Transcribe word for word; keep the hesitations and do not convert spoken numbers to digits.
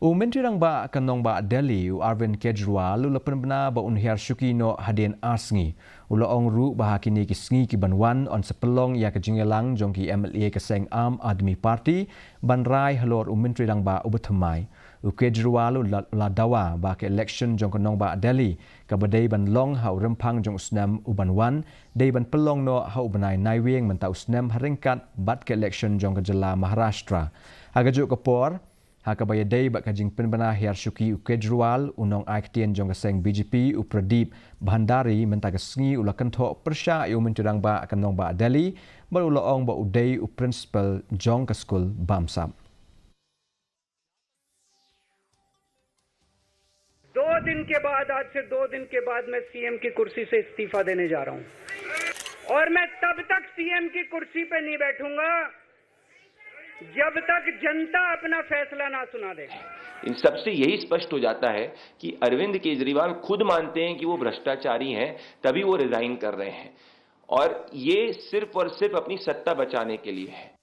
U Myntri Rangbah ka Nongbah Delhi, u Arvind Kejriwal, u la pynbna ba un hiar shuki noh hadien ar sngi. U la ong ruh ba ha kine ki sngi ki ban wan, yn sa pynlong ïa ka jingïalang jong ki M L A ka seng Aam Aadmi Party ban rai halor u Myntri Rangbah uba thymmai. U Kejriwal u la, la dawa ba ka election jong ka Nongbah Delhi kaba dei ban long ha u rymphang jong u snem u ban wan, dei ban pynlong noh ha u bnai Naiwieng mynta u snem ha ryngkat bad ka election jong ka jylla Maharashtra. Ha kajuh ka por, ha kaba ïadei bad ka jingpynbna hiar shuki u Kejriwal, u nongai ktien jong ka seng B J P, u Pradip Bhandari, mynta ka sngi u la kynthoh pyrshah ïa u Myntri Rangbah ka Nongbah Delhi, bad u la ong ba u dei u principal jong ka skul bamsap. दो दिन के बाद, आज से दो दिन के बाद मैं सीएम की कुर्सी से इस्तीफा देने जा रहा हूं और मैं तब तक सीएम की कुर्सी पे नहीं बैठूंगा जब तक जनता अपना फैसला ना सुना दे। इन सबसे यही स्पष्ट हो जाता है कि अरविंद केजरीवाल खुद मानते हैं कि वो भ्रष्टाचारी हैं, तभी वो रिजाइन कर रहे हैं। और ये सिर्फ और सिर्फ अपनी सत्ता बचाने के लिए है।